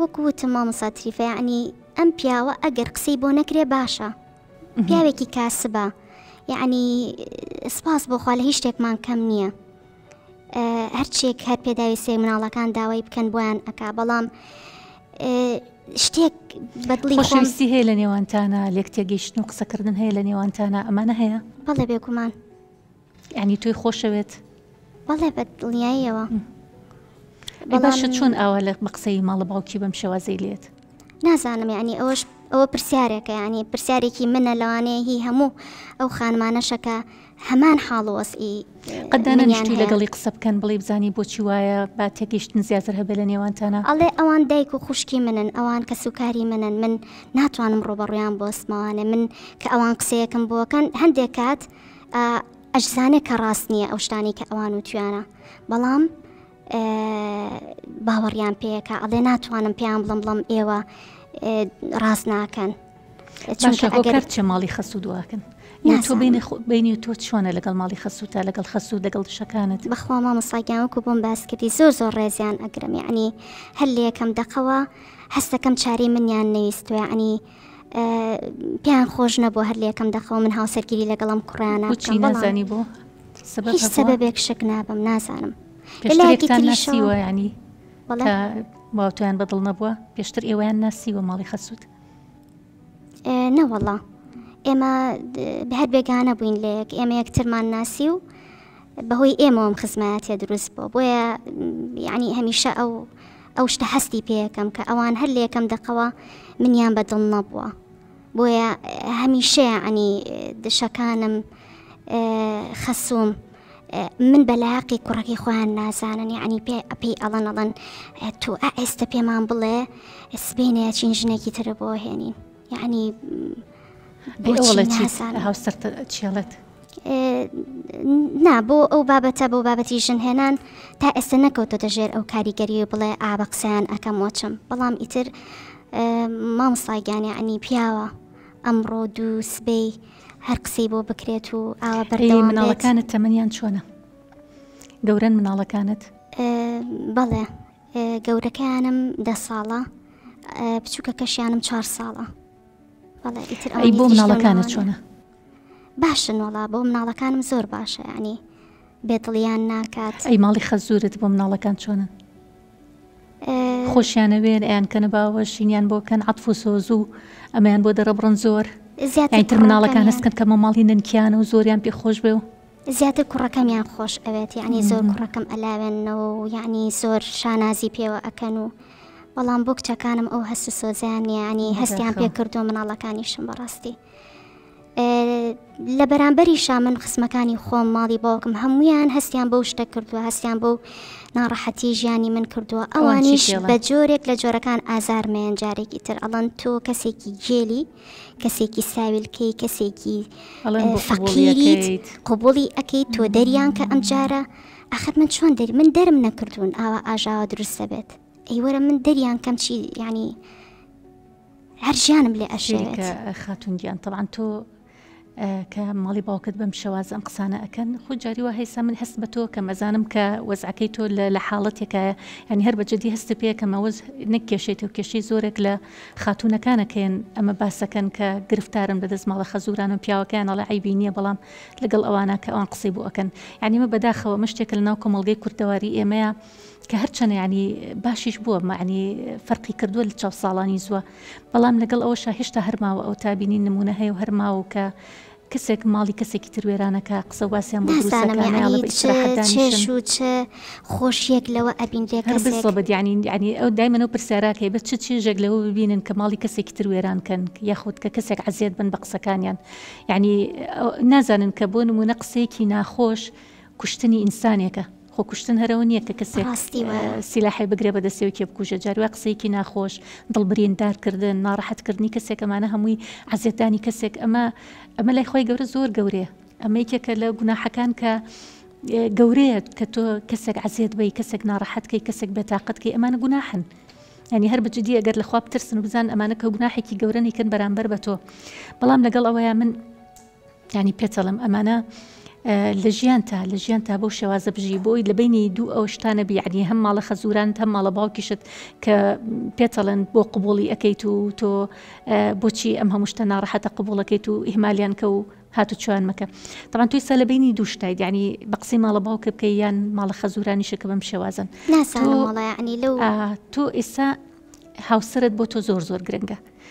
وەکو وتم مامۆستا تریفە یەعنی ئەم پیاوە ئەگەر قسەی بۆ نەکرێ باشە پیاوێکی کاسبە یەعنی سپاس بۆخوا لە هیچ شتێکمان کەم نییە هەرچێک هەر پێداویستێک مناڵەکان داوای بکەن بۆیان ئەک بەڵام شتێک بەدڵی خۆشەویستی هەیە لە نێوانتانە لێک تێگەیشتن و قسەکردن هەیە لە نێوانتانە ئەمانە هەیە بەڵێ بێگومان یعنی تۆی خۆشەوێت؟ بەڵێ بە دڵنیاییەوە. باشە چۆن ئاوا لە بە قسەی ماڵە باوکی بەم شێوازەی لێت؟ نازانم یعنی ئەوەش ئەوە پرسیارێکە یعنی پرسیارێکی منە لەوانەیە هی هەموو ئەو خانمانەشەکە هەمان حاڵ و وەزعی قەت دانەنیشتووی لەگەڵی قسە بکەن بڵێ بزانی بۆچی وایە با تێگەیشتن زیاتر هەبێ لە نێوانتانا؟ ئەڵێ ئەوان دایک و خوشکی منن ئەوان کەسوکاری منن من ناتوانم ڕووبەڕوویان بوەستمەوانێ من کە ئەوان قسەیەکم بۆکەن هەندێک کات ئەشزانێ کە ڕاست نییە ئەو شتانەی کە ئەوان وتویانە بەڵام باوەڕیان پێیەکە ئەڵێ ناتوانم پێیان بڵم بڵم ئێوە ڕاست ناکەن چونکە ئەگەر چێ ماڵی خەسوو دواکەن تۆ بینی تۆ چۆنە لەگەڵ ماڵی خەسووتا لەگەڵ خەسوو لەگەڵ دشەکانت بەخوا مامۆستا گیان وەکو بۆم باس کردی زۆر زۆر ڕێزیان ئەگرم یعنی هەر لە یەکەم دەقەوە هەستەکەم چارەی منیان نەویستوە یعنی پێیان خۆش نەبوو هەر لە یەکەم دەقەوە من هاوسەرگیری لەگەڵ ئەم کوڕیانە بکەم بەڵام نازانی بۆ سەبەب هیچ سەبەبێک شک نابم نازانم لەلایەکی تریشەوە ینی باوتیان بەدڵ نەبووە پێشتر ئێوەیان ناسیوە ماڵی خەسووت نەوەڵا ئێمە هەر بێگانە بووین لە یەک ئێمە یەکترمان ناسی و بەهۆی ئێمەوە ئەم خزمایەتیە دروست بووە بۆیە یعنی هەمیشە ئەو ئەو شتە هەستی پێەکەم کە ئەوان هەر لە یەکەم دەقەوە منیان بە دڵ نەبووە بۆیە هەمیشە ینی دشەکانم خەسوم من بەلاقی کوڕەکەی خۆیان نازانن یعنی پێ پێی ئەڵەن ئەڵەن تۆ ئێستا پێمان بڵێ سبینێ چین ژنێکی ترە بۆ هێنین یعنی بۆچی هاوسەرت چێڵێت نا بۆ ئەو بابەتە بۆ بابەتی ژن هێنان تا ئێستا نەکەوتۆتە ژێر ئەو کاریگەری و بڵێ ئا بە قسەیان ئەکەم وەچم بەڵام ئیتر مامۆستا گیان یعنی پیاوە ئەمڕۆ دوو سبەی هەر قسەی بۆ بکرێت و ئاوا بەردەوام بێت. مناڵەکانت تەمەنیان چۆنە؟ گەورەن مناڵەکانت؟ بەڵێ گەورەکەیانم دە ساڵە بچووکەکەشیانم چوار ساڵە. بەڵێ ئیتر ئەی بۆ مناڵەکانت چۆنە؟ باشن وەڵا بۆ مناڵەکانم زۆر باشە یعنی بێدڵیان ناکات. ئەی ماڵی خەزورت بۆ مناڵەکان چۆنن؟ خۆشیانەوێن ئەیان کەنە باوەشینیان بۆ کەن عەتف و سۆز و ئەمەیان بۆ دەرەبڕن زۆر زیاتر مناڵەکان هەستکەن کەمە ماڵی نەنکیانە و زۆریان پێ خۆش بێ و زیاتر کوڕەکەمیان خۆش ئەوێت یعنی زۆر کوڕەکەم ئەلاوێنەوە و یعنی زۆر شانازی پێوە ئەکەن و بەڵام بۆ کچەکانم ئەو هەست و سۆزیان نییە ینی هەستیان پێ کردو مناڵەکانیشم بەڕاستی لە بەرامبەریشا من خزمەکانی خۆم ماڵی باوکم هەمویان هەستیان بەو شتە کردووە هەستیان بەو ناڕەحەتی ژیانی من کردووە ئەوانیش بە جۆرێک لە جۆرەکان ئازارمەیەن جارێکی تر ئەڵەن تۆ کەسێکی گێلی کەسێکی ساویلکەی کەسێکی فەقیریت قوبولی ئەەکەی تۆ دەریان کە ئەم جارە ئەخر من چۆن دەری من دەرم نەکردوون ئاوا ئاژاوە دروستە بێت ئەی وەرە من دەریان کەم چی ینی هەر ژیانم لێ ئەشێوێت. خاتون گیان تەبعەن تۆ کە ماڵی باوکت بەم شێوازە ئەم قسانە ئەکەن خۆ جاری وا هەیسا من هەست بە تۆ کەم ئەزانم کە وەزعەکەی تۆ لە حاڵەتێکایە یعنی هەر بە جدی هەست پێ کەم ئەوە نەک کێشەی تۆ کێشەی زۆرێک لە خاتوونەکانەکەن ئەمە باسەکەن کە گرفتارن بەدەست ماڵە خەزوران و پیاوەکەیان ئەڵێ عەیبی نییە بەڵام لەگەڵ ئەوانە کە ئەوان قسەی بۆ ئەکەن یعنی ئەمە بەداخەوە ئەمە شتێکە لەناو کۆمەڵگەی کوردەواری ئێمەیە کە هەرچەنە یانی باشیش بووە مەعنی فەرقی کردووە لە چاو ساڵانی زووە بەڵام لەگەڵ ئەوەشا هێشتا هەر ماوە ئەو تا بینین نمونە هەیە و هەر ماوە کە کەسێک ماڵی کەسێکی تر وێرانەکە قسە و باسیان بۆ دروست نازانم دەکا یەعنی نایەڵێ بە چ ئیسراحەت چێژ دانیشن و چ خۆشیەک لەوە ئەبینرێ هەر کەسێک بالضبط یعنی یعنی ئەو دایمەن ئەو پرسیارە کەی بە چ چێژێک لەوە ببینن کە ماڵی کەسێکی تر وێران کەن یاخود کە کەسێک عەزیەت بن بە قسەکانیان یعنی نازانن کە بۆ نمونە قسەیەکی ناخۆش کوشتنی ئینسانێکە خۆ کوشتن هەر ئەوە نییە کە کەسێک ڕاستی وایە. سیلاحێ بگرێ بە دەستیەوە کێ بکوژێ جاری وایە قسەیەکی ناخۆش دڵ بریندار کردن ناڕەحەت کردنی کەسێک ئەمانە هەمووی عەزێتدانی کەسێک ئەمە ئەمە لای خوای گەورە زۆر گەورەیە ئەمە یەکێکە لە گوناحەکان کە گەورەیە کە تۆ کەسێک عەزێت بەی کەسێک ناڕەحەت کەی کەسێک بێتاقەت کەی ئەمانە گوناحن یعنی هەر بە جدی ئەگەر لە خوا بترسن و بزان ئەمانە کە گوناحێکی گەورە نیکەن بەرامبەر بە تۆ بەڵام لەگەڵ ئەوەیە من یانی پێتەڵێم ئەمانە. لە ژیانتا لە ژیانتا بەو شێوازە بژی بۆی لە بینی دوو ئەو شتانە بی یعنی هەم ماڵە خەزورانت هەم ماڵە باوکیشت کە پێتەڵێن بۆ قبوڵی ئەەکەیت و تۆ بۆچی ئەم هەموو شتە ناڕەحەتە قبوڵەکەیت و ئیهمالیان کە و هاتو چوان مەکە تەبعەن تۆ ئیستا لە بینی دوو شتایت یعنی بە قسەی ماڵە باوکە بکەی یان ماڵە خەزورانیشە کە بەم شێوازن ناسانم وەڵا یعنی لەو تۆ ئێستا هاوسەرت بۆ تۆ زۆر زۆر گرنگە.